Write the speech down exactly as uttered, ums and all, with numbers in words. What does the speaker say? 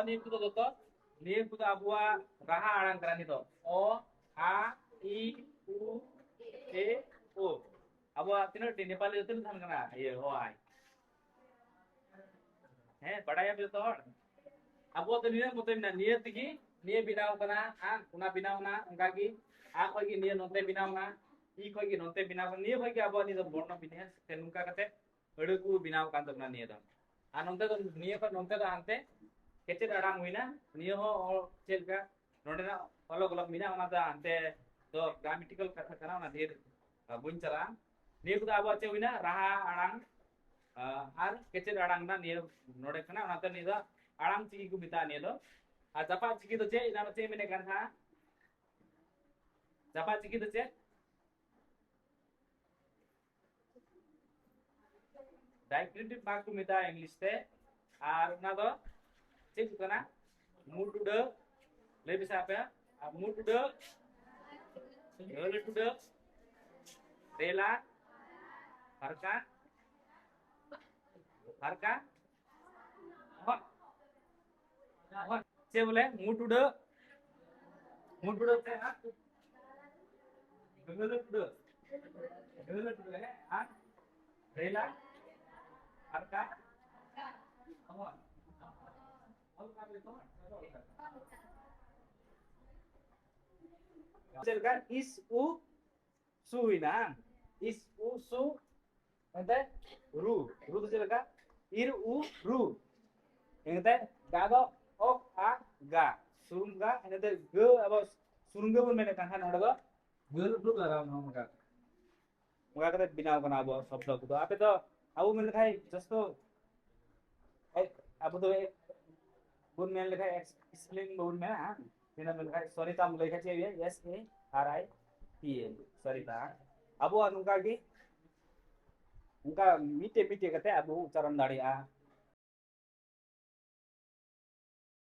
ᱱᱤᱭᱟᱹ ᱠᱚᱫᱚ ᱡᱚᱛᱚ, ᱱᱤᱭᱟᱹ ᱠᱚᱫᱚ ᱟᱵᱚᱣᱟᱜ ᱨᱟᱦᱟ ᱟᱲᱟᱝ ᱠᱟᱱᱟ᱾ ᱱᱤᱛᱚᱜ ᱚ, ᱟ, ᱤ, ᱩ, ᱮ, ᱳ᱾ ᱟᱵᱚᱣᱟᱜ ᱛᱤᱱᱟᱹᱜ ᱴᱤ ᱱᱮᱯᱟᱞᱤ ᱫᱚ ᱛᱤᱱᱟᱹᱜ ᱛᱟᱦᱮᱱ ᱠᱟᱱᱟ? ᱤᱭᱟᱹ, ᱚ, ᱟᱭ᱾ ᱦᱮᱸ, ᱵᱟᱲᱟᱭᱟᱯᱮ ᱡᱚᱛᱚ ᱦᱚᱲ? ᱟᱵᱚᱣᱟᱜ ᱫᱚ ᱱᱤᱭᱟᱹ ᱢᱚᱛᱚ ᱢᱮᱱᱟᱜᱼᱟ, ᱱᱤᱭᱟᱹ ᱛᱮᱜᱮ ᱱᱤᱭᱟᱹ ᱵᱮᱱᱟᱣ ᱠᱟᱱᱟ, ᱟᱨ ᱚᱱᱟ ᱵᱮᱱᱟᱣ ᱮᱱᱟ, ᱚᱱᱠᱟ ᱜᱮ ᱟ ᱠᱷᱚᱡ ᱜᱮ ᱱᱤᱭᱟᱹ ᱱᱚᱛᱮ ᱵᱮᱱᱟᱣ ᱮᱱᱟ, ᱤ ᱠᱷᱚᱡ ᱜᱮ ᱱᱚᱛᱮ ᱵᱮᱱᱟᱣ ᱮᱱᱟ, ᱱᱤᱭᱟᱹ ᱠᱷᱚᱡ ᱜᱮ ᱟᱵᱚᱣᱟᱜ ᱱᱤᱭᱟᱹ ᱫᱚ ᱵᱚᱨᱱᱚ ᱵᱤᱱᱭᱟᱥ ᱥᱮ ᱱᱚᱝᱠᱟ ᱠᱟᱛᱮ ᱟᱹᱲᱟᱹ ᱠᱚ ᱵᱮᱱᱟᱣ ᱠᱟᱱ ᱛᱟᱵᱚᱱᱟ ᱱᱤᱭᱟᱹ ᱫᱚ᱾ ᱟᱨ ᱱᱚᱛᱮ ᱫᱚ, ᱱᱤᱭᱟᱹ ᱠᱷᱚᱱ ᱱᱚᱛᱮ ᱫᱚ ᱦᱟᱱᱛᱮ ᱠᱮᱪᱮᱫ ᱟᱲᱟᱝ ᱦᱩᱭᱱᱟ, ᱱᱤᱭᱟᱹ ᱦᱚᱸ ᱚ-, ᱪᱮᱫ ᱞᱮᱠᱟ ᱱᱚᱰᱮᱱᱟᱜ ᱚᱞᱚᱜ ᱚᱞᱚᱜ ᱢᱮᱱᱟᱜᱼᱟ, ᱚᱱᱟ ᱫᱚ ᱦᱟᱱᱛᱮ ᱫᱚ ᱜᱨᱟᱢᱮᱴᱤᱠᱟᱞ ᱠᱟᱛᱷᱟ ᱠᱟᱱᱟ, ᱚᱱᱟ ᱰᱷᱮᱨ, ᱟ, ᱵᱟᱹᱧ ᱪᱟᱞᱟᱜᱼᱟ᱾ ᱱᱤᱭᱟᱹ ᱠᱚᱫᱚ ᱟᱵᱚᱣᱟᱜ ᱪᱮᱫ ᱦᱩᱭᱱᱟ? ᱨᱟᱦᱟ ᱟᱲᱟᱝ, ᱟ, ᱟᱨ ᱠᱮᱪᱮᱫ ᱟᱲᱟᱝ ᱨᱮᱱᱟᱜ ᱱᱤᱭᱟᱹ ᱱᱚᱰᱮ ᱠᱟᱱᱟ, ᱚᱱᱟᱛᱮ ᱱᱤᱭᱟᱹ ᱫᱚ ᱟᱲᱟᱝ ᱪᱤᱠᱤ ᱠᱚ ᱢᱮᱛᱟᱜᱼᱟ ᱱᱤᱭᱟᱹ ᱫᱚ᱾ ᱟᱨ ᱡᱟᱯᱟᱜ ᱪᱤᱠᱤ ᱫᱚ ᱪᱮᱫ? ᱮᱱᱟᱱ ᱪᱮᱫ ᱢᱮᱱᱮᱫ ᱠᱟᱱ ᱛᱟᱦᱮᱸᱱᱟ? ᱡᱟᱯᱟᱜ ᱪᱤᱠᱤ ᱫᱚ ᱪᱮᱫ? ᱰᱟᱭᱠᱨᱤᱴᱤᱠ ᱢᱟᱨᱠ ᱠᱚ ᱢᱮᱛᱟᱜᱼᱟ ᱤᱝᱞᱤᱥ ᱛᱮ᱾ ᱟᱨ ᱚᱱᱟ ᱫᱚ ᱪᱮᱫ ᱠᱚ ᱠᱟᱱᱟ? ᱢᱩ ᱴᱩᱰᱟᱹᱜ, ᱞᱟᱹᱭ ᱢᱮᱥᱮ ᱟᱯᱮ, ᱟᱨ ᱢᱩ ᱴᱩᱰᱟᱹᱜ, ᱜᱟᱹᱦᱞᱟᱹ ᱴᱩᱰᱟᱹᱜ, ᱨᱮᱞᱟ, ᱦᱟᱨᱠᱟ, ᱦᱟᱨᱠᱟ, ᱦᱚᱸ, ᱦᱚᱸ, ᱪᱮᱫ ᱵᱚᱞᱮ? ᱢᱩ ᱴᱩᱰᱟᱹᱜ, ᱢᱩ ᱴᱩᱰᱟᱹᱜ ᱛᱮ ᱦᱟᱸᱜ ᱜᱟᱹᱦᱞᱟᱹ ᱴᱩᱰᱟᱹᱜ, ᱜᱟᱹᱦᱞᱟᱹ ᱴᱩᱰᱟᱹᱜ, ᱦᱮᱸ, ᱟᱨ ᱨᱮᱞᱟ, ᱦᱟᱨᱠᱟ, ᱦᱚᱸ᱾ ᱪᱮᱫ ᱞᱮᱠᱟ? ᱤᱥ ᱩ ᱥᱩ ᱦᱩᱭᱱᱟ, ᱦᱟᱝ? ᱤᱥ ᱩ ᱥᱩ, ᱮᱱᱛᱮ ᱨᱩ, ᱨᱩ ᱫᱚ ᱪᱮᱫ ᱞᱮᱠᱟ? ᱤᱨ ᱩ ᱨᱩ᱾ ᱮᱱᱛᱮ ᱜᱟ ᱫᱚ ᱚᱠ ᱟ ᱜᱟ, ᱥᱩᱨᱩᱢ ᱜᱟ, ᱮᱱᱛᱮ ᱜᱟᱹ ᱟᱵᱚ ᱥᱩᱨᱩᱢ ᱜᱟᱹ ᱵᱚᱱ ᱢᱮᱱᱮᱫ ᱠᱟᱱ ᱠᱷᱟᱱ ᱱᱚᱰᱮ ᱫᱚ ᱜᱟᱹ ᱞᱩᱴᱩ ᱞᱟᱜᱟᱣ ᱱᱚᱜᱼᱚ ᱱᱚᱝᱠᱟ᱾ ᱚᱱᱠᱟ ᱠᱟᱛᱮ ᱵᱮᱱᱟᱣ ᱠᱟᱱᱟ ᱟᱵᱚᱣᱟᱜ ᱥᱚᱵᱫᱚ ᱠᱚᱫᱚ᱾ ᱟᱯᱮ ᱫᱚ ᱟᱵᱚ ᱢᱮᱱ ᱞᱮᱠᱷᱟᱱ ᱡᱚᱥᱴ ᱮ, ᱟᱵᱚ ᱫᱚ ᱵᱚᱱ ᱢᱮᱱ ᱞᱮᱠᱷᱟᱱ ᱮᱠᱥ-, spelling ᱵᱟᱵᱚᱱ ᱢᱮᱱᱟ, ᱦᱟᱝ? ᱢᱮᱱᱟ ᱢᱮᱱ ᱞᱮᱠᱷᱟᱱ ᱥᱚᱨᱤᱛᱟᱢ ᱞᱟᱹᱭ ᱠᱷᱟᱱ ᱪᱮᱫ ᱦᱩᱭᱩᱜᱼᱟ? S A R I T A, Sarita. ᱟᱵᱚᱣᱟᱜ ᱱᱚᱝᱠᱟ ᱜᱮ, ᱚᱱᱠᱟ ᱢᱤᱫᱴᱮᱡ ᱢᱤᱫᱴᱮᱡ ᱠᱟᱛᱮ ᱟᱵᱚ ᱩᱪᱪᱟᱨᱚᱱ ᱫᱟᱲᱮᱭᱟᱜᱼᱟ᱾